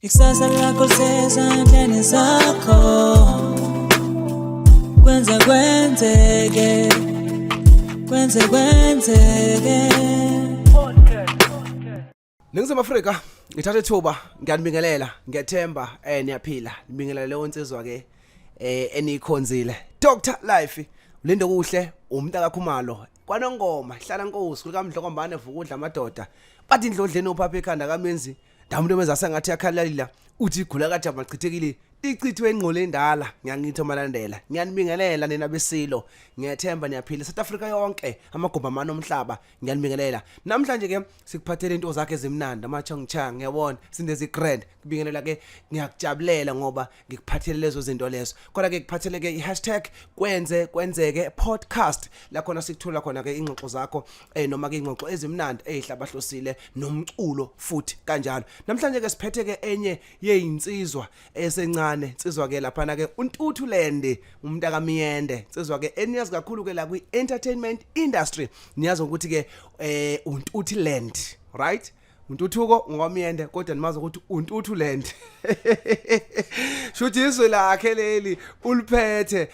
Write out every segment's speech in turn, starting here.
Ikusasa lakho lisezandleni zakho. Kwenza kwenzeke, kwenze kwenzeke. Ningizimu Afrika, ngithatha ithuba ngiyanibingelela, ngiyathemba niyaphila. Nibingelela leyo nsizwa ke enikhonzile. Dr Life, uLindo kuhle, umntaka Khumalo, kwaNongoma, hlala nkosi kukaMdlokombane vukudla amadoda. Bathi indlodleni uphapha ekhanda kamenzi, ndamuntu omenza sengathi yakhalalila, uthi igula kajama chithekile. Ichithwe ingqolo endala, ngiyangithi omalandela. Ngiyanibingelela nina besilo. Ngiyathemba niyaphila. South Africa yonke, amagumbi amane omhlaba, ngiyanibingelela. Namhlanje ke sikuphathele into zakhe ezimnandi, amachong chang, ngiyabona, sindezi grand. Kubingelela ke ngiyakujabulela ngoba ngikuphathele lezo zinto lezo. Kodwa ke kuphathele ke i# kwenze kwenzeke podcast la khona sikuthola khona ke ingxoxo zakho noma ke ingxoxo ezimnandi ezihlabahlosile nomculo futhi kanjalo. Namhlanje ke siphethe ke enye yezinsizwa esencane, insizwa ke lapha ke uNtuthuland umntaka Miyende, insizwa ke eniyazi kakhulu ke la kwi entertainment industry. Niyazi ukuthi ke uNtuthuland, right? Untuthuko ngowamiyende kodwa nimazi ukuthi uNtuthuland. Shuthi izwe lakhe leli uliphethe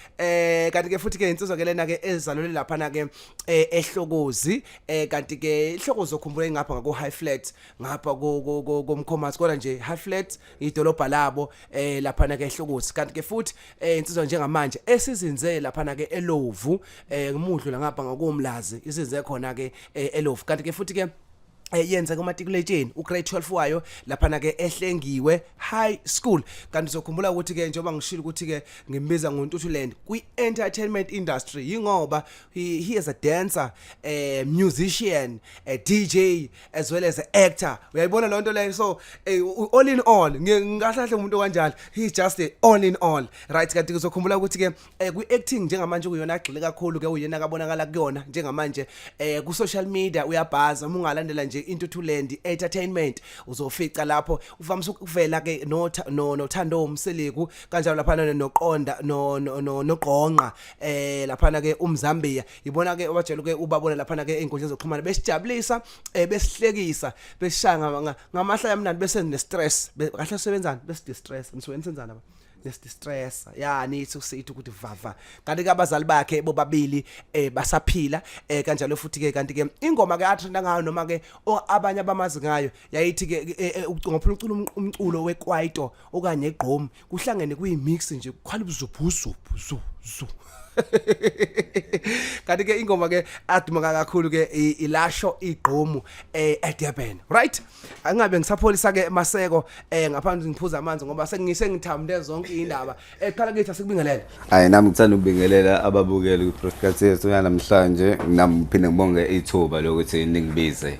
kanti ke futhi ke insizwa ke lena ke ezalelwe lapha na ke eHlokozi kanti ke iHlokozi okhumbula ngapha ngaku High Flat ngapha ko komkhomazi kodwa nje High Flat idolobha labo lapha na ke eHlokozi kanti ke futhi insizwa njengamanje esizinze lapha na ke eLovu ngimudlu la ngapha ngakomlazi izinze khona ke eLovu kanti ke futhi ke yenza kumatikuletsheni ugrade 12 wayo lapha ke eHlengiwe High School. Kanti uzokhumbula ukuthi ke njengoba ngishilo ukuthi ke ngimbiza ngoNtuthuland kwi entertainment industry yingoba he is a dancer, a musician, a DJ as well as an actor. Uyayibona lonto leyo? So all in all, ngingahlahle umuntu kanjalo, he is just a all in all, right? Kanti uzokhumbula ukuthi ke kwi acting njengamanje kuyona agxile kakhulu ke, uyena kabonakala kuyona njengamanje ku social media uyabhaza. Uma ungalandela nje Intuthuland Entertainment uzofica lapho uvamise ukuvela ke no no noThando Mseleku kanjalo lapha noqonda no no noqonqa lapha ke umZambia ibona ke obajela ke ubabona lapha ke einkundleni zokuxhumana besijabulisa besihlekisa besishaya ngamahlaya amnandi bese ne stress kahle sebenzani besi distress nisuke senzani aba nesidistress ya nithi usithi ukuthi vava. Kanti ke abazali bakhe bobabili basaphila kanjalo futhi ke. Kanti ke ingoma ke atrenda ngayo noma ke abanye abamazi ngayo yayithi ke ucingo phela ucula umculo wekwaito okanye egqom kuhlangene kuyi mix nje kukhala ubuzubhuzu zu zu. Kanti ke ingoma ke aduma kakhulu ke ilasho igqomu eDurban, right? Angabe ngisapholisa ke maseko ngaphambi ngiphuza amanzi ngoba sengise ngithamde zonke indaba eqala kithi. Asikubingelele. Hayi, nami ngithanda ukubingelela ababukeli kwi-podcast yethu yanamhlanje. Nami ngiphinde ngibonge ithuba lokuthi ningibize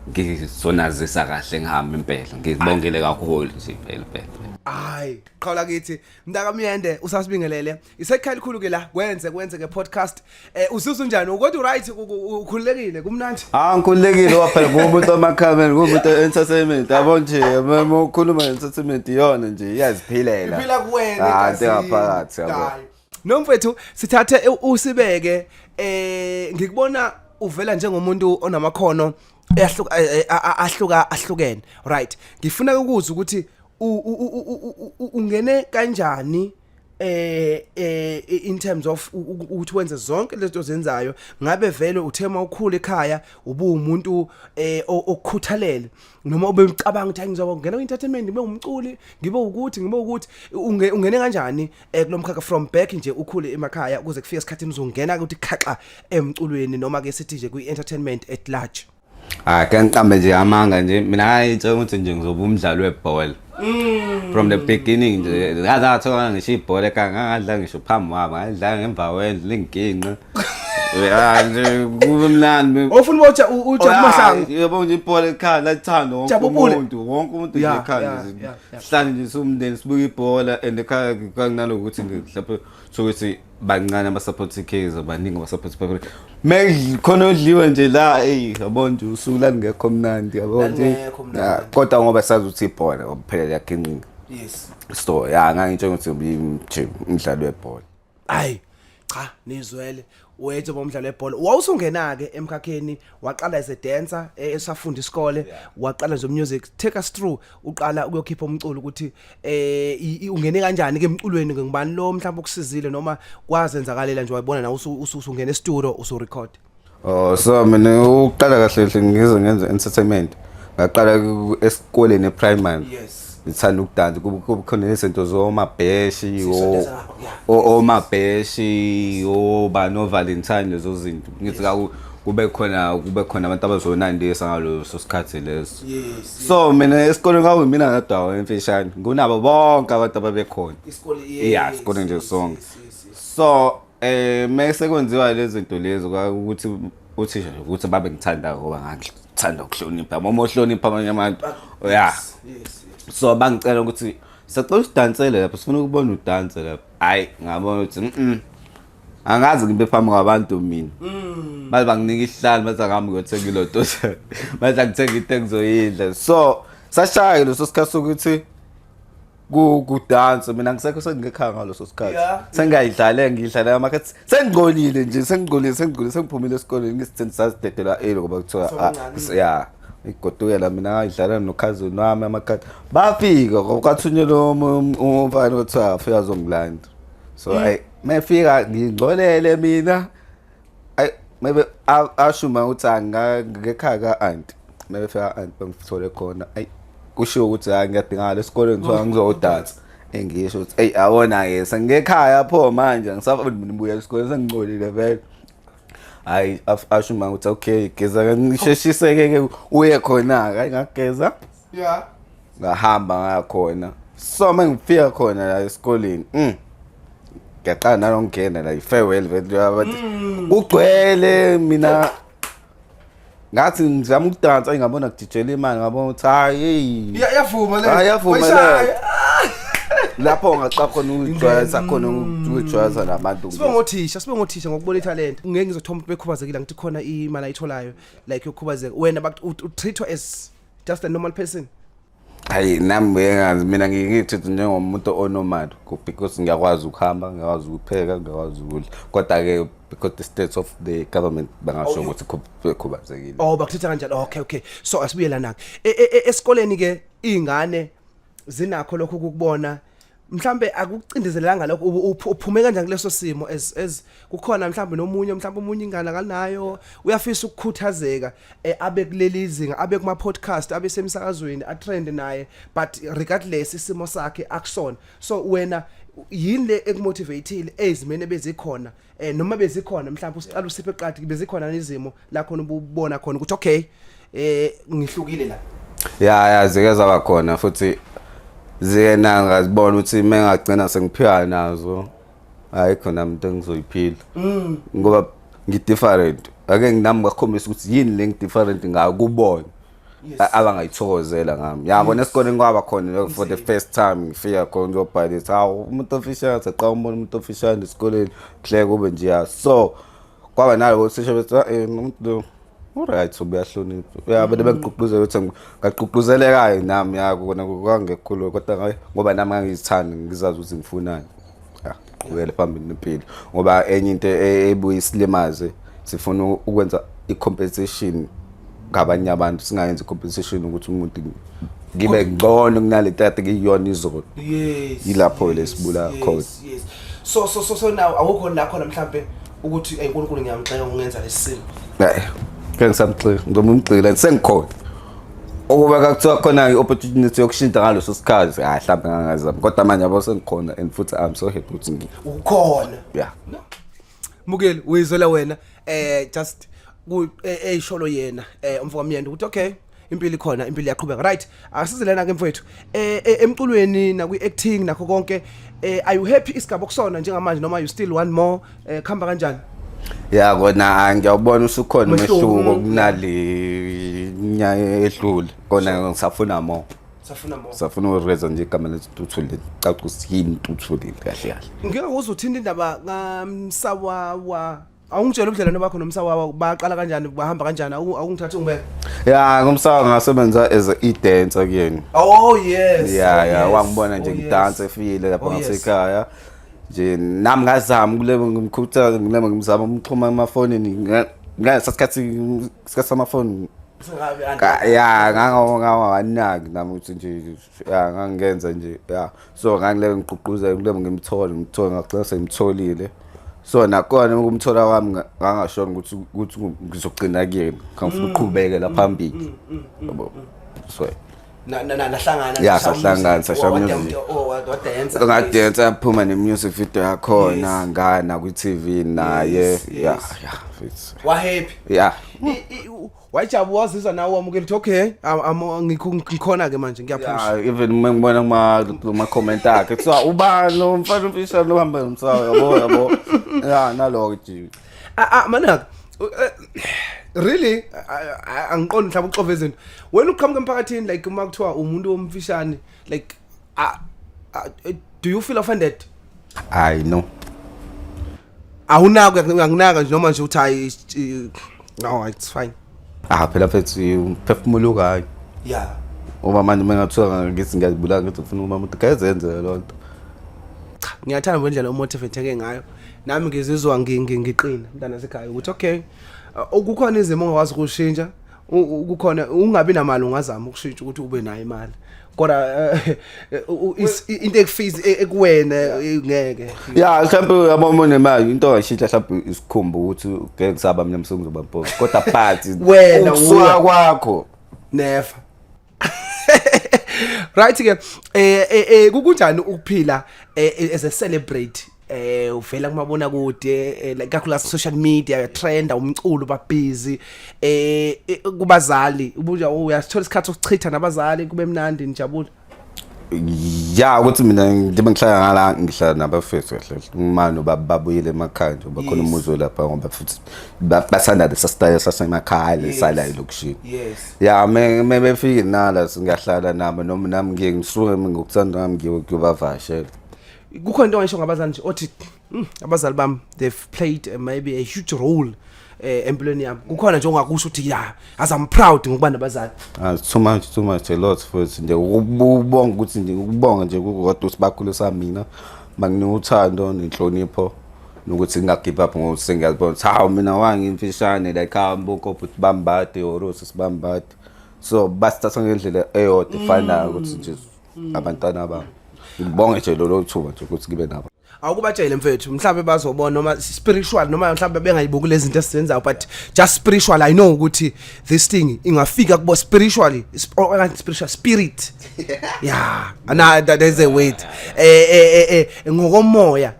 ngizonazisa kahle ngihambe impela. Ngibongile kakhulu nje impela impela. Hayi, qhawula kithi mntaka Miyende, usasibingelele. Isekhaya elikhulu ke la kwenze kwenzeke podcast. Uzizwa unjani? Kodwa right, ukhululekile, kumnandi? Ah, ngikhululekile waphela kumuntu amakhamera, kumuntu entertainment. Yabo nje uma ukhuluma entertainment iyona nje iyaziphilela. Iphila kuwena. Ah, egazini. Ngaphakathi yabo. Hayi. No mfethu, sithathe usibeke ngikubona uvela njengomuntu onamakhono ehluka ahluka ahlukene, right? Ngifuna ukuzwa ukuthi ungene kanjani in terms of ukuthi wenze zonke lezi zinto zenzayo. Ngabe vele uthema ukhula ekhaya ubuwumuntu okukhuthalele noma ubecabanga ukuthi hayi, ngizokungena ku-entertainment, ngibe umculi, ngibe ukuthi ngibe ukuthi ungene kanjani kulomkhakha from back nje ukhule emakhaya kuze kufike esikhathini uzongena ukuthi khaxa emculweni noma ke sithi nje kwi-entertainment at large? Ah, ke ngiqambe nje amanga nje mina ngayitshela ukuthi nje ngizoba umdlali webhola. From the beginning nje ngaze ngathola ngisho ibhola ekhaya, ngangadla ngisho phambi kwami, ngadlala ngemva kwendlu linginqe. Ya nje kube mnandi. Ofuna ubotsha uJabu Mahlangu. Yebo nje, ibhola ekhaya lathanda wonke Jabubule. umuntu, wonke umuntu nje ekhaya nje. Sihlale nje siwumndeni sibuka ibhola and ekhaya kunalokuthi nje mhlawumbe sokuthi bancane aba-support iKaizer, baningi aba-support iPirates. Khona odliwe nje la, ey yabo nje usuku lalingekho mnandi yabo nje. Lalingekho mnandi. Ya, kodwa ngoba sazi ukuthi ibhola ngoba phela liyaginqika. So ya, ngangitshela ukuthi nje umdlalo webhola. Hayi cha, nizwele. Wethu bomdlalo webhola wawusungena ke emkhakheni, waqala as a dancer esafunda isikole, waqala nje music. Take us through uqala ukuyokhipha umculo, ukuthi ungene kanjani ke emculweni, ngibani lo mhlawumbe ukusizile, noma kwazenzakalela nje wayibona nawe usungena e-studio usu record? Oh, so mina uqala kahle kahle ngize ngenze entertainment. Ngaqala esikoleni e-primary. Ngithanda ukudansa, kube khona izinto zomabheshi, Sisondeza lapho, yeah. Omabheshi, oba no Valentine, lezo zinto. Ngithi kube khona abantu abazonandisa ngaloso sikhathi leso. So mina esikoleni kwakuyimina ngadwa emfishane. Ngunabo bonke abantu ababekhona. Isikole? Yeah, isikole nje sonke. So mase kwenziwa lezi zinto lezo ukuthi uthisha nje ukuthi babe ngithanda ngoba ngangithanda ukuhlonipha. Uma uhlonipha abanye abantu. Yeah. So bangicela ukuthi sicela usidansele lapho, sifuna ukubona udanse lapho. Hayi, ngabona ukuthi angazi ngibe phambi kwabantu mina. Baze banginika isihlalo, bathi angihambe ngiyothenga iloto. Bathi angithenga into engizoyidla. So sashaya leso sikhathi sokuthi ku kudansa, mina ngisekho, sengikhaya ngaloso sikhathi. Sengiyayidlale, ngiyidlale amakhathi, sengingcolile nje, sengingcolile, sengingcolile, sengiphumile esikoleni ngisitheni, sazidedela early ngoba kuthiwa ah, Sewumncane. Ya, igodukela. Mina ngayidlala nokhazini wami amakhadi, bafika kwathunyelwa umfana kuthiwa afika azongilanda. So ayi, mefika ngingcolele mina, ayi, maybe ashuma ukuthi angekhaya ka-anti. Maybe fika anti bengithole khona, ayi, kushiwo ukuthi hayi, ngiyadingakala esikoleni, kuthiwa ngizodansa. Engisho ukuthi eyi, awona-ke sengekhaya pho manje, angisafuni mina ngibuya esikoleni sengingcolile vele. Hayi, asho uma ukuthi okay, geza, ngisheshise-ke ke uye khona-ke. Hayi, ngageza, ngahamba ngaya khona. So uma ngifika khona la esikoleni, ngiyaqala nalongena la i-farewell vele, abathi kugcwele. Mina ngathi ngizama ukudansa, ngabona kudijela imali, ngabona ukuthi hayi, hey. Iyavuma le. Hayi, iyavuma le. Wayishaya. Lapho ngaqala khona ukujwayeza khona, ukujwayeza nabantu. Sibe ngothisha ngokubona ithalente. Ngeke ngizothola umuntu bekhubazekile, ngithi khona imali ayitholayo like yokukhubazeka. Wena utreatwa as just a normal person? Hayi, nami bengazi, mina ngithi njengomuntu onormal because ngiyakwazi ukuhamba, ngiyakwazi ukupheka, ngiyakwazi ukudla, kodwa-ke because the state of the government bangasho ukuthi khubazekile. Oh, bakuthetha kanjalo. Okay, so asibuye lana ke esikoleni ke, izingane zinakho lokho ukubona, mhlambe akucindezelanga lokho? Uphume kanjani kuleso simo as kukhona mhlambe nomunye, mhlambe omunye ingane akanayo, uyafisa ukukhuthazeka, abe kuleli zinga, abe kuma podcast, abe semsakazweni, atrend naye, but regardless isimo sakhe akusona. So wena yini le ekumotivateile ezimene bezikhona, noma bezikhona mhlawumbe usiqala usiphe eqadi, bezikhona izimo la khona ububona khona ukuthi okay, ngihlukile la? Ya, zike zaba khona futhi, zike nangazibona ukuthi mengagcina sengiphila nazo, ayikho nami into engizoyiphila ngoba ngi-different. Ake nami ngakhombisa ukuthi yini le ngi-different ngayo kubona abangayithokozela ngami. Yabona, esikoleni kwaba khona for the first time ngifika khona ngizobhalisa, hawu, umuntu ofishane, saqala umbona umuntu ofishane esikoleni, kuhleke kube nje. Ya, so kwaba nalo thisha bethi, "Ah, umuntu lo uright, ubuyahlonipha." Ya, abantu bengigqugquzela ukuthi ngagqugquzeleka nami. Ya, kona kwangekukhulu, kodwa ngoba nami ngangizithanda, ngizazi ukuthi ngifunani, ya, qhubekele phambili nempilo, ngoba enye into ebuye isilimaze, sifuna ukwenza i-competition ngabanye abantu, singayenzi i-competition ukuthi umuntu ngibe ngcono kunale tata ngiyiyona izolo. Yilapho lesibula khona. Yes, so now awukho la khona mhlambe ukuthi hey, uNkulunkulu ngiyamxeka ngenza lesimo? Hayi, ke ngisamxika, ngizomgxila sengikhona. Ukuba kakuthiwa khona i-opportunity yokushintsha ngaleso sikhathi, hayi, mhlawumbe ngangazama, kodwa manje yabo sengikhona and futhi I'm so happy ukuthi ukhona. Yeah. Mukeli uyizwela wena, just ku eyisholo yena umfo kaMyende ukuthi okay, impilo ikhona, impilo iyaqhubeka. Right, asize lena ke mfowethu, emculweni nakwi acting nakho konke, are you happy isigaba okusona njengamanje, noma you still want more? Khamba kanjani? Ya, kona ngiyawubona usukhona umehluko, umehluko kunale nyaka edlule, kona ngisafuna more. Safuna more. Safuna ukureza nje igama lethu Ntuthuleni, caca ukuthi yini Ntuthuleni kahle kahle. Ngike ngizwe uthinta indaba kaMsawawa. Awungitshela ubudlelwane bakho noMsawawa, baqala kanjani, bahamba kanjani? Awungithathe ungibeke. Ya, ngomsawa ngasebenza as a i-dancer kuyena. Oh yes. Ya. Oh, Ya. yes. Wangibona nje Oh, yes. ngidansa efile lapha Oh, yes. ngasekhaya. Nje nami ngazama kulebo ngimkhuthaza ngilebo ngimzama umxhuma emafonini ngalesa sikhathi isikhathi samafoni. Ya, ngangawanaki nami ukuthi nje ya ngangenza nje ya, so ngangileke ngigqugquzela kulebo ngimthole ngimthole, ngagcina sengimtholile. So nakhona ukumthola kwami ngangashona ukuthi ngizogcina kuyena, ngifuna ukuqhubekela phambili, yabo, so Nahlangana? Ya, sahlangana, sashaya music. Wadansa? Ngadansa, yaphuma ne-music video yakhona, ngana kwi-TV naye. Ya. Ya, futhi. Wa-happy? Ya. Wajabula, wazizwa nawe wamukela ukuthi okay, ngikhona ke manje, ngiyaphusha. Ya, even uma ngibona kuma-comment akhe kuthiwa ubani lo mfana umfishane ohamba nomsawo, yabo yabo, ya, naloko nje. Ah ah, manaka really, angiqondi mhlawumbe uxove izinto. Wena uqhamuka emphakathini, like uma kuthiwa umuntu omfishane, like do you feel offended? Hayi, no. Awunako, uyakunaka nje noma nje uthi hayi, no, it's fine? Ah, phela mfethu, umphefumulo kayi. Uma manje uma ngathiwa ngithi ngiyazibulala, ngithi ufuna uma umuntu kayezenzela loo nto. Cha, ngiyathanda ngendlela o-motivate ngayo. Nami ngizizwa ngiqina mntana sekhaya ukuthi okay, kukhona izimo ongakwazi ukushintsha, kukhona ungabi namali, ungazama ukushintsha ukuthi ube nayo imali, kodwa into ekufizi ekuwena ngeke. Ya, mhlawumbe uyabona uma unemali into ongayishintsha mhlawumbe isikhumba, ukuthi ngeke kusaba mina msengizoba mpofu, kodwa but Wena ukusuka uwe. kwakho. Never. Right ke, kukunjani ukuphila as a celebrity, uvela kumabona kude, like kakhulu social media trenda, umculo ba busy, kubazali ubuja, uyasithola isikhathi sokuchitha nabazali kube mnandi nijabule? Ya, ukuthi mina njengoba ngihlala ngala, ngihlala nabafethu kahle, uma nobaba babuyele emakhaya nje bakhona umuzi lapha, ngoba futhi basanda lesa style sasemakhaya lesala elokishini. Ya, me befike nala singahlala nabo, noma nami ngiye ngisuke ngokuthanda nami ngiye kuyobavashela. Kukhona into ongisho ngabazali nje othi, abazali bami, they've played maybe a huge role empilweni yami"? Kukhona nje ongakusho ukuthi ya, as I'm proud ngokuba nabazali? Ah, too much, too much, a lot futhi nje. Ukubonga ukuthi nje ukubonga nje kukodwa ukuthi bakhulisa mina, banginika uthando nenhlonipho nokuthi nginga-give up, ngokuthi sengiyazibona ukuthi hawu, mina wangimfishane, like hawu, bonke obhuti bami bade or osisi bami bade, so basithatha ngendlela eyodwa efanayo ukuthi nje abantwana bami. Ngibonge nje lolo thuba nje ukuthi ngibe nabo. Awukubatshele mfethu, mhlawumbe bazobona noma spiritual, noma mhlawumbe bengayibuki lezi zinto esizenzayo, but just spiritual, I know ukuthi this thing ingafika kubo spiritually, okanye spiritual spirit, yeah, ana there's a word, ngokomoya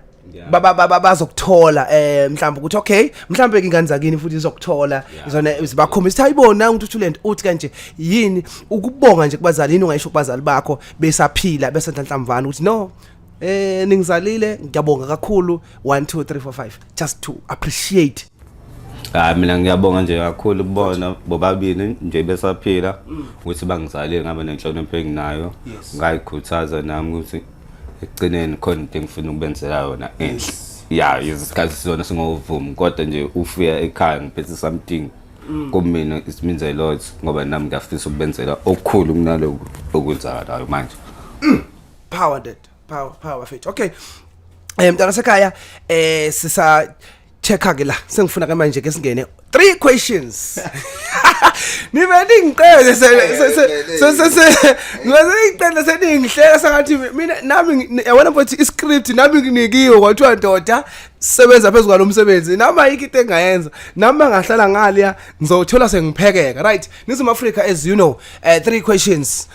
bazokuthola, mhlawumbe ukuthi okay, mhlawumbe ingane zakini futhi izokuthola izona zibakhombisa ukuthi ayibona ukuthi uthulent uthi kanje. Yini ukubonga nje kubazali? Yini ongayisho kubazali bakho besaphila, besenhlanhlamvana, ukuthi no, ningizalile, ngiyabonga kakhulu, 1 2 3 4 5, just to appreciate? Hayi, mina ngiyabonga nje kakhulu kubona bobabili nje besaphila ukuthi bangizalile, ngabe nenhlonipho enginayo, ngayikhuthaza nami ukuthi ekugcineni khona into engifuna ukubenzela yona enhle. Ya, isikhathi sona singovumi, kodwa nje ufika ekhaya ngiphethe something, kumina it means a lot, ngoba nami ngiyafisa ukubenzela okukhulu kunaloku okwenzakalayo manje. Power that power, power fit. Okay, mntana sekhaya, sisa checka ke la, sengifuna ke manje ke singene three questions. Nibe ningiqede se se se se se nibe ningiqede, seningihleka sengathi mina nami yabona mfowethu, i-script nami nginikiwe, kwathiwa ndoda, sebenza phezulu kwalo msebenzi, nami ayikho into engayenza, nami ngahlala ngaliya ngizothola sengiphekeka. Right, Ningizimu Africa, as you know, three questions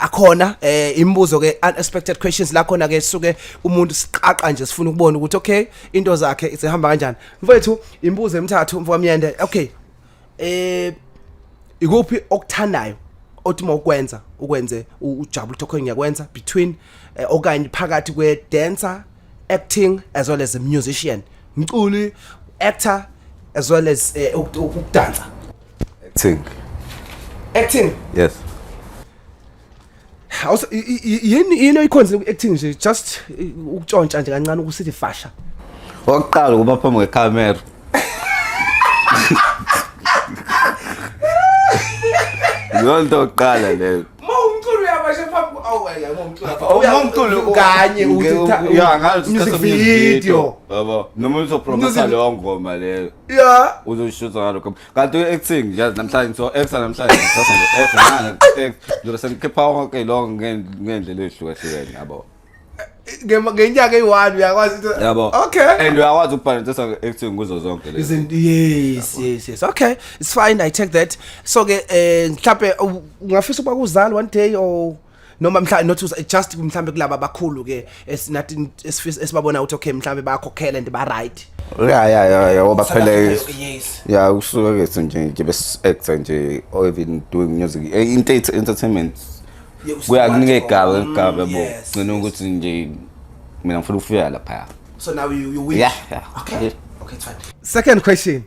akhona, imibuzo ke, unexpected questions la khona ke suke umuntu siqaqa nje, sifuna ukubona ukuthi okay, into zakhe isihamba kanjani. Mfowethu, imibuzo emithathu, mfowamyende. Okay, ikuphi okuthandayo othi mawukwenza ukwenze ujabule, ukuthi okay, ngiyakwenza, between okanye phakathi kwe dancer, acting as well as a musician, mculi, actor as well as ukudansa? Acting. Acting? Yes. Awus yini oyikhonzile ku-acting nje, just ukutshontsha nje kancane ukusithi fasha? Okokuqala ukuba phambi kwekhamera. Leyo nto yokuqala leyo. Ma umculo uyabasha phambi. Awu ngomculo. Umculo kanye uthi ya ngalo music video. Yabo, noma uzopromotha leyo ngoma leyo. Uzoshutha ngalokho. Kanti acting nje namhlanje so actor namhlanje sasa nje actor ngane act. Ngizobe sengikhipha wonke lo ngendlela ehlukahlukene yabo. Ngenyanga eyi-1 uyakwazi ukuthi Yabo. Okay. And uyakwazi ukubhalansisa acting kuzo zonke lezi. Isn't yes, okay, it's fine, I take that. So ke mhlambe ungafisa ukuba kuzali one day or noma mhla not just mhlambe kulaba abakhulu ke esinathi esifisa esibabona ukuthi okay mhlambe bayakhokhela and ba right. Ya, ngoba phela Yes. ya usuke ke nje bes actor nje or even doing music, entertainment kuyakunika igaba igaba yabo, gcina ukuthi nje mina ngifuna ukufika lapha. So now you wish. Yeah. Okay. Okay, it's fine. Second question.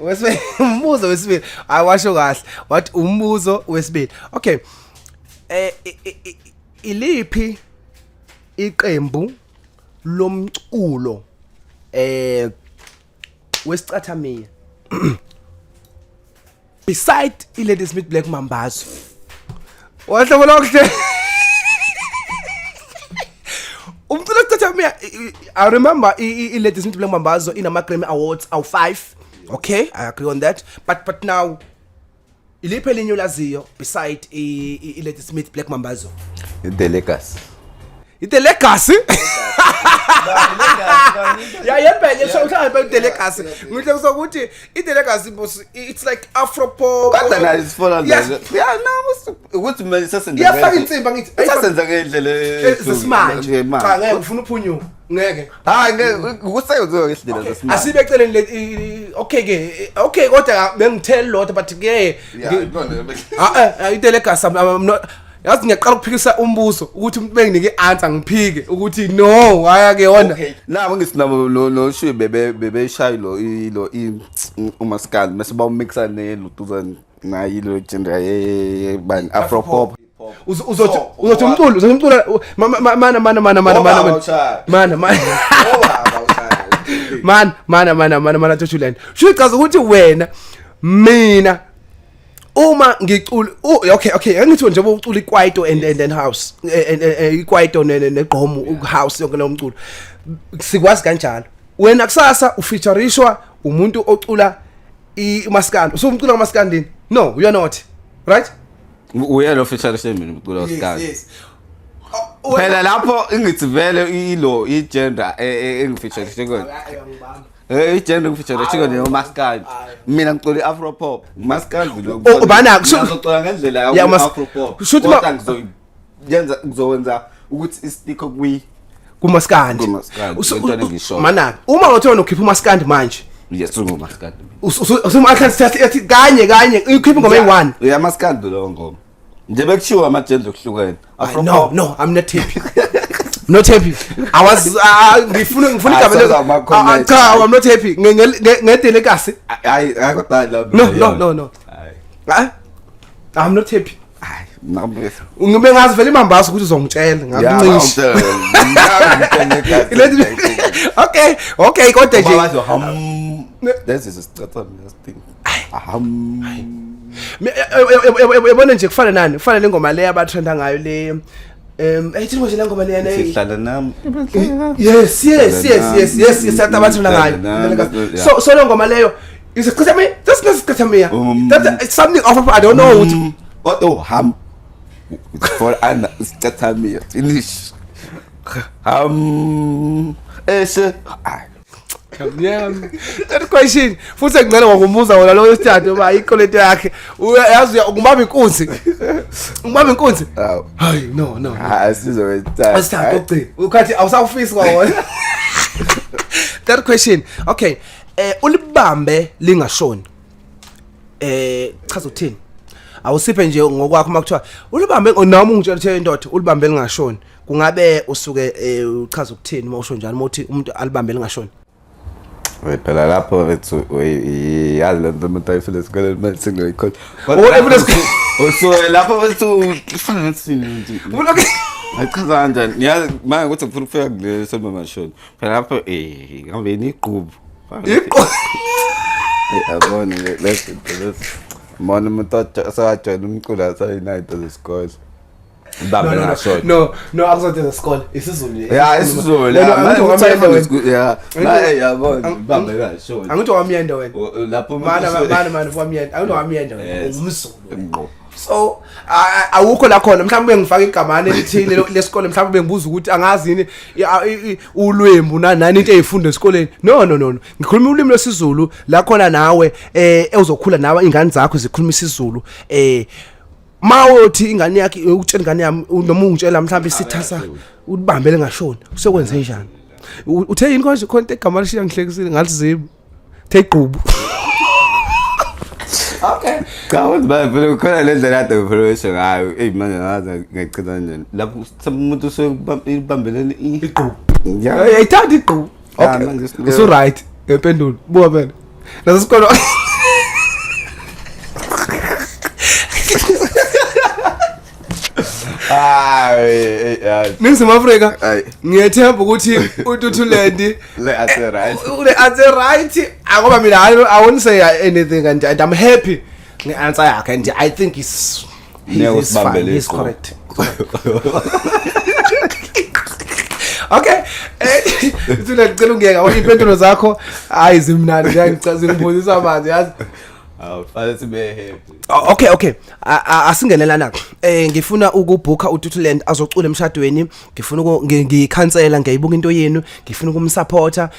Wesibili, umbuzo wesibili. Awasho kahle. Wathi umbuzo wesibili. Okay. Iliphi iqembu lomculo wesicathamiya beside iLadysmith Black Mambazo? Wahlobo lokuhle. Umculo wesicathamiya, I remember iLadysmith Black Mambazo inama Grammy Awards awu 5. Okay, I agree on that. But now iliphi elinye olaziyo beside iLadysmith Black Mambazo? The Legacy. The Legacy? Ya yempela so mhlawumbe The Legacy. Ngihle sokuthi iThe Legacy boss, it's like afro pop. Kodwa nayo isifona. Yes. Ya no, ukuthi mina sasenza Iyafaka insimbi ngithi. Sasenza ngendlela Zesimanje. Cha, ngeke ufuna uphunyuka. Ngeke. Hayi, ngeke kuseyenziwa ngendlela zesimanje. Asibe eceleni le okay ke, okay, kodwa bengithela lodwa but ke ah iThe Legacy, I'm not, yazi ngiyaqala ukuphikisa umbuzo ukuthi umuntu benginike i-answer ngiphike ukuthi no, haya ke yona. Okay. Nabo ngisinabo lo shuyi bebe bebeshayi lo ilo umaskandi mase bawumixa ne lutuza nayi lo genre ye bani, afro pop. Uzothi umculo, uzothi umculo, mana mana mana mana mana mana mana mana mana mana mana mana Jojuland, sho ichaza ukuthi wena mina uma ngicula, okay, angithi njengoba ucula ikwaito and house and ikwaito negqomu house, yonke lo mculo sikwazi kanjalo, wena kusasa ufeaturishwa umuntu ocula imaskandi, usumcula kamaskandini? No, you are not right. Uye lo feature mina umculo waskandi phela lapho ingithi vele ilo i-genre engifeature kona, i-genre engifeature kona yomaskandi, mina ngicula i-afro pop, maskandi lo. Oh, bana, ngizocula ngendlela Yeah, yo afro pop shuthi kodwa ngizoyenza ngizokwenza ukuthi istikho kwi kumaskandi. Kumaskandi, lento engishoyo. Mana uma ngathiwa nokhipha umaskandi manje? Yes, ungumaskandi. Usuma kanye kanye ukhipha ingoma eyi-1. Uyamaskandi lo ngoma nje bekushiwo ama-genre okuhlukene, afro No. pop. No, I'm not happy, I'm not happy. I was ngifuna Ah, igama soza ama-comment. Ah, cha, I'm not happy nge-The Legacy. Hayi hayi, kodwa la No. Hayi. Ah, I'm not happy. Hayi nami. Ngibe ngazi vele imambazo ukuthi uzongitshela ngakuncisha. Okay, kodwa nje Babazo ham. This is a thing. Ham. Yabona nje kufana nani, kufana le ngoma le abatrenda ngayo le, ethi nje le ngoma leyana. Sihlala nami. Yes, abatrenda ngayo. So le ngoma leyo is a me, that's not Sicathamiya. That's something off, I don't know ukuthi Oh, ham. For Anna, Sicathamiya. Finish. Ham. Ese. Yeah. That question futhi ngicela ngokumbuza wona lo wesithathu uba ayikho lento yakhe. Uyazi ungibamba inkunzi. Ungibamba inkunzi. Awu. Hayi, no. Hayi, sizowenza. Asithathu okugcina. Ukhathi awusawufisi kwawona. Third question. Okay. Ulibambe lingashoni. Chaza ukuthini? Awusiphe nje ngokwakho makuthiwa ulibambe, noma ungitshela uthe indoda ulibambe lingashoni. Kungabe usuke uchaza ukuthini mawusho njalo, mawuthi umuntu alibambe lingashoni? We phela lapho bethu yazi lento umuntu ayifuna esikoleni manje singayikhona. Oh, efuna esikoleni. Usuke lapho bethu ufana nathini nje. Okay. Ayichaza kanjani? Yazi manje ukuthi ngifuna ukufika kule somamashoni. Phela lapho ngabe iqhubu. Iqhubu. Yabona lezi lezi. Mona umuntu osakajoyina umculo asayinayinto zesikole. Ibambe ngashona. No, no, akuzonto zesikole, isiZulu. Ya, isiZulu. No, no, angithi wamyenda wena. Ya, Angithi- yabo, ibambe ngashona. Angithi wamyenda wena. Lapho Mana mana mana wamyenda. Angithi wamyenda wena. Yes. Umzulu. Ngqo. So awukho la khona mhlawumbe ngifaka igamane elithile lesikole, mhlawumbe bengibuza ukuthi angazi yini ulwembu nani into ezifunda esikoleni. No, no, no, no, ngikhuluma ulimi lwesiZulu la khona nawe uzokhula nawe ingane zakho zikhuluma isiZulu. Mawuthi ingane yakhe ukutshela ingane yami noma ungitshela mhlawumbe isitha ulibambele ngashona, usekwenze njani? Uthe yini konje khona igama lishiya ngihlekisile ngalizimu the igqubu. Okay. Cha, uthi vele khona le ndlela kade ngiphiloshe ngayo. Eyi, manje ngaze ngiyachitha kanjani. Lapho umuntu usuke ibambelene Igqubu. Ya. Ayithanda igqubu. Ya, Okay. manje Usu right ngempendulo. Buka phela. Nasesikolo Hayi, hayi. Ningizimu Afrika. Hayi. Ngiyethemba ukuthi uTuthuland Le ase right. ule answer right ngoba mina I won't say anything and I'm happy nge-answer yakhe and I think Ngeke he's fine, usibambele he's igqubu. correct. Okay, Thula, ngicela ungiyeka ngoba iy'mpendulo zakho hayi zimnandi, zingibonisa amanzi, yazi. Awu, fanele sibe happy. Oh, okay, asingenelana. Ngifuna ukubhuka uTutuland azocula emshadweni, ngifuna ngiyikhansela, ngiyayibuka into yenu, ngifuna ukumsupporta,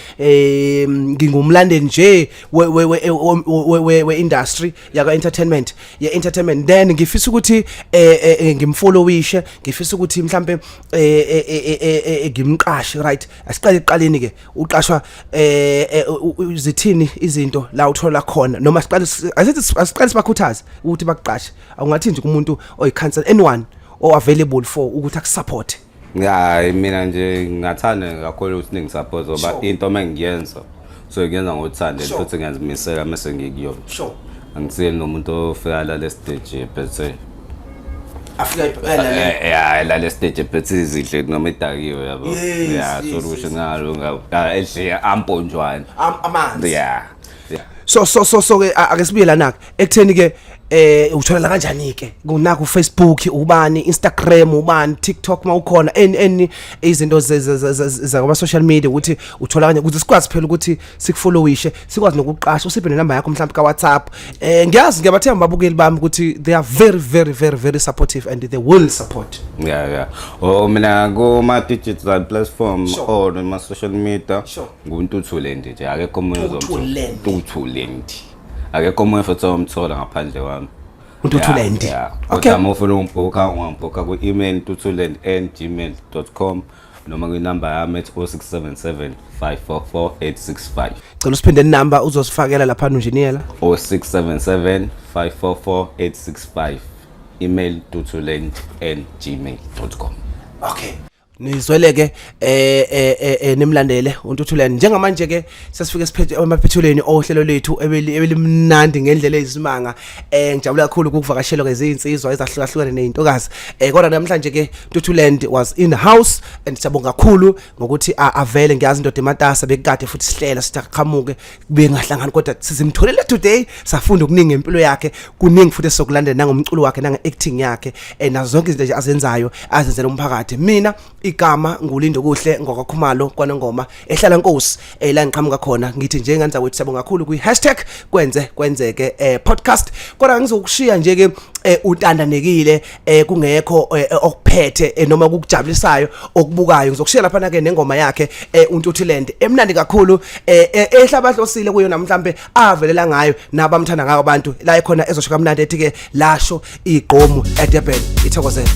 ngingumlandeli nje we industry yaka entertainment, ye entertainment, then ngifisa ukuthi ngimfollowishe, ngifisa ukuthi mhlambe ngimqashe, right? Asiqale ekuqaleni ke, uqashwa zithini izinto la uthola khona, noma siqale asithi asiqale sibakhuthaze ukuthi bakuqashe. Awungathi nje kumuntu oyikhansel, anyone o available for ukuthi akusupport? Ya, mina nje ngingathanda kakhulu ukuthi ningisupport ngoba into uma ngiyenza so ngiyenza ngothando futhi ngiyazimisela mase ngikuyona. Angisiye nomuntu ofika la le stage ephethe Afika ya, la le stage ephethe izinhle noma idakiwe, yabo. Ya, solution ngalo edle amponjwana. Amanzi. Ya. So ke ake sibuye lana ke ekutheni ke uthola kanjani ke kunaku Facebook ubani, Instagram ubani, TikTok mawukhona, any izinto zakwa social media ukuthi uthola kanjani ukuze sikwazi phela ukuthi sikufollowishe, sikwazi nokuqasha, usiphe nenamba yakho mhlawumbe ka WhatsApp. Ngiyazi, ngiyabathemba ababukeli bami ukuthi they are very very very very supportive and they will support. Yeah. Oh, mina kuma digital platform or ma social media nguNtuthuland nje, akekho omunye ozomthola. Ntuthuland. Ntuthuland. Akekho omunye futhi omthola ngaphandle kwami. uNtuthuland. Yeah. Okay. Kodwa uma ufuna ungibhuka, ungangibhuka ku-email ntuthuland@gmail.com noma kwinamba yami ethi 0677 544 865. Cela usiphinde inamba, uzosifakela lapha unjiniyela. 0677 544 865, email ntuthuland@gmail.com. Okay, nizwele ke, nimlandele uNtuthuland. Njengamanje ke sesifike siphethe emaphethelweni ohlelo lethu ebelimnandi ngendlela eyisimanga. Ngijabula kakhulu ukuvakashelwa kezinsizwa ezahlukahlukene nezintokazi, kodwa namhlanje ke Ntuthuland was in the house and siyabonga kakhulu ngokuthi avele. Ngiyazi indoda ematasa, bekade futhi sihlela sithi aqhamuke bengahlangani, kodwa sizimtholele today, safunda okuningi ngempilo yakhe, kuningi futhi esizokulandela nangomculo wakhe nange-acting yakhe, nazo zonke izinto nje azenzayo azenzela umphakathi. Mina igama nguLindo Kuhle ngokwakhumalo kwanongoma ehlala nkosi, la ngiqhamuka khona. Ngithi njengane zakwethu, siyabonga kakhulu kwi #KwenzeKwenzeke podcast, kodwa ngizokushiya nje ke utandanekile, kungekho okuphethe noma kukujabulisayo okubukayo. Ngizokushiya lapha ke nengoma yakhe uNtuthuland emnandi kakhulu, ehlabahlosile kuyo namhlambe avelela ngayo nabamthanda ngayo abantu la ekhona, ezosho kamnandi ethi ke lasho igqomu eDurban. Ithokozele.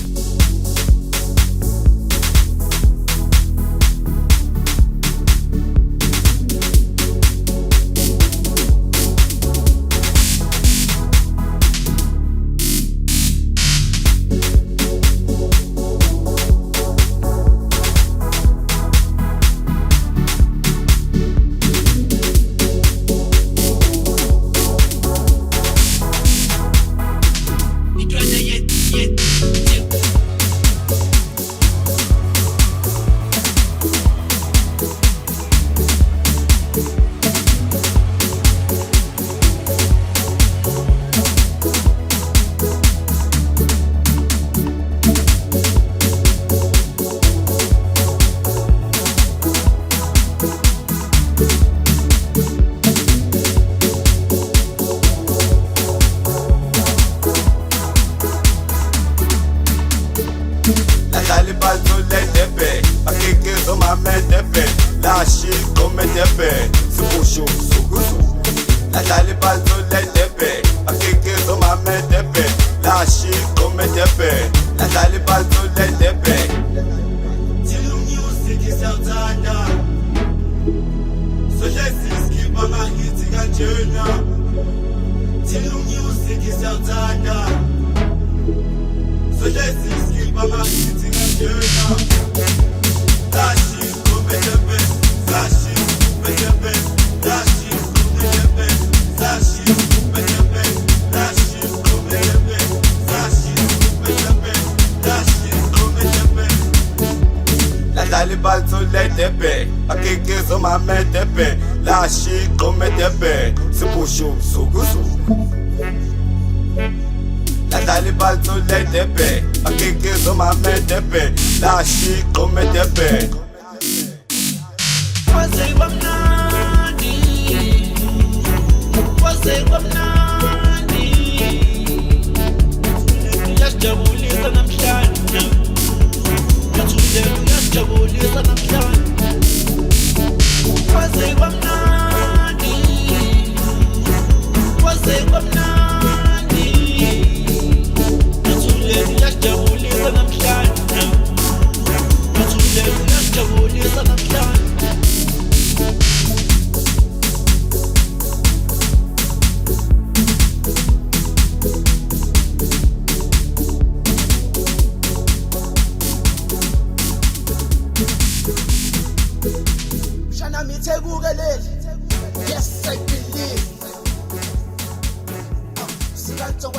Intwana ye ye. ibhantu ledebe, bakikiza omama edebe, lashi igqom edebe, sibushu sukuzuku. Ladlala ibhantu ledebe, bakikiza omama edebe, lashi igqom edebe, ladlala ibhantu ledebe. Thina music siyawuthanda, sohlezi sikhipha amahithi kanjena. Thina music siyawuthanda, sohlezi sikhipha amahithi kanjena. Lashi igqom edebe, lashi igqom edebe, lashi igqom edebe, lashi igqom edebe, lashi igqom edebe, lashi igqom edebe, lashi igqom edebe. Ladlala ibhantu ledebe, bakikiza omama edebe, lashi igqom edebe, sibushu sukuzuku. Ladlala ibhantu ledebe, bakikiza omama edebe, lashi igqom edebe. Kwaze kwamnandi, kwaze kwamnandi, uyasijabulisa namhlanje, uthule uyasijabulisa namhlanje. Kwaze kwamnandi, kwaze kwamnandi, uthule uyasijabulisa namhlanje, uthule uyasijabulisa namhlanje. Mshana mithekuke leli. Yes, I believe. Sikanto.